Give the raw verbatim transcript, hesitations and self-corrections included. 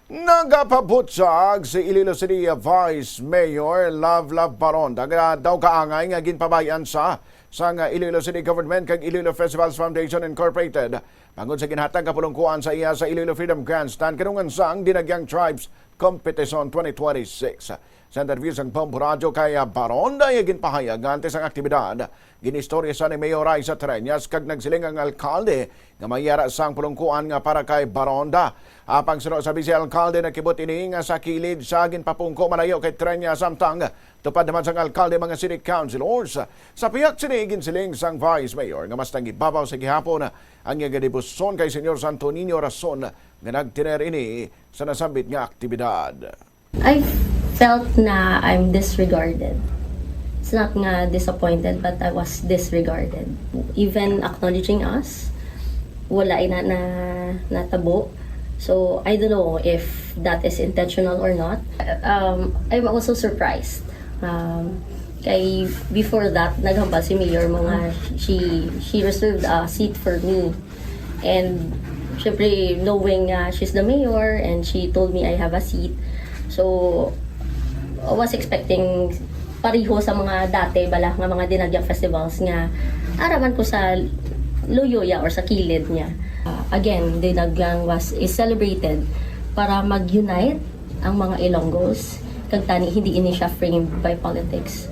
Nagapabutyag si Iloilo City Vice Mayor Love Love Baronda nga daw kaangay nga ginpabay-an sa sang Iloilo City Government kag Iloilo Festivals Foundation Incorporated bangod sa ginhatag nga pulungkuan sa iya sa Iloilo Freedom Grandstand kanungan sang Dinagyang Tribes Competition twenty twenty-six. Sa interview sang Bombo Radyo kay Baronda, iya ginpahayag nga antes ang aktibidad, ginistorya sa ni Mayor Raisa Treñas kag nagsiling ang alkalde nga may yara sang pulungkuan nga para kay Baronda. Apang suno sa Vice Alkalde, nakibot ini nga sa kilid sa ginpapungko malayo kay Treñas, samtang tupad naman sang alkalde mga city councilors. Sa pihak sini, ginsiling sang Vice Mayor nga mas nangibabaw sa gihapon ang iya gadibuson kay Senyor Santo Niño, rason nga nagtener ini sa nasambit nga aktibidad. I felt na I'm disregarded. It's not nga disappointed, but I was disregarded. Even acknowledging us, wala na, na natabo. So, I don't know if that is intentional or not. Um, I'm also surprised. Um, kay before that, naghambal si Mayor mo nga she, she reserved a seat for me. And syempre, knowing nga she's the mayor and she told me I have a seat, so I was expecting pareho sa mga dati bala nga mga Dinagyang festivals nga araman ko sa luyo ya or sa kilid niya. Uh, again, Dinagyang was is celebrated para mag-unite ang mga Ilonggos, kag tani hindi ini siya framed by politics.